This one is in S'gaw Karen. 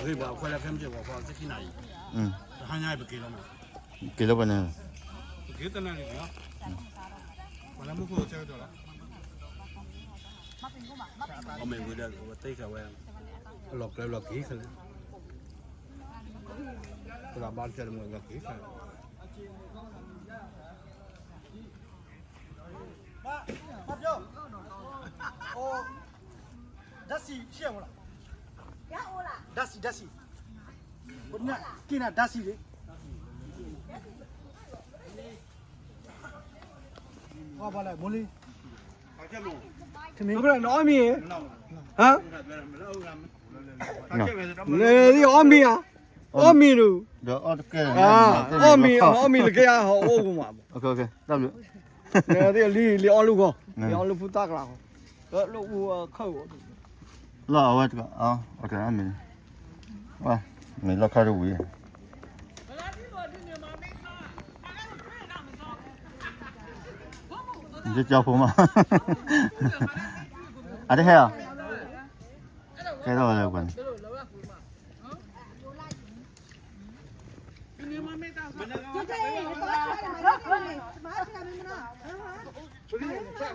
ဂ့ၤဘၣ် အခွဲးလၢခဲမ့ၢ်က့ၤ ပှၤခွဲးသ့ၣ်ခံနၤအံၤ, တဟါညါအံၤပက့ၤလီၤမး, က့ၤလီၤပှၤန့ၣ်, ပက့ၤတနၤအံၤလီၤ, ပှၤလၢမူခိၣ်ကဲကတီၤလီၤ, အမ့ၢ်ဝံၤဒီး ပသ့ခဲဝဲ, အလီၤကျဲလီၤက့ၤခဲလၢာ်, ပဘၣ်ကဲလီၤက့ၤခဲလၢာ်. ဒါစံးရှဲဝဲလီၤ, ဒါစံး ဒါစံး, က့ၤနၤဒါစံးလံ, ပှၤလဲၣ် မိၢ်လံ, နအီၣ်မ့ၤ, ဟါ, နအီၣ်မ့ၤဧါ, အီၣ်မ့ၤဧါ, အီၣ်မ့ၤ, အီၣ်မ့ၤလီၤ အီၣ်မ့ၤလၢကယၤဟီၣ်အိၣ်ပူၤမး, လံ လံအီၣ်လူၢ်ဂီၢ်, လံအီၣ်လူၢ်ဖုတၢ်ကျးဂီၢ်, လၢအိၣ်အခၢၣ်ဂီၢ်, လီၤအဝဲတက, မ့ၢ်လီၢ်ခါတဝံၤ, ယကၠီဖိမး, အတဟဲအီၤ, ကဲထီၣ်ဝဲလၢပှၤန့ၣ်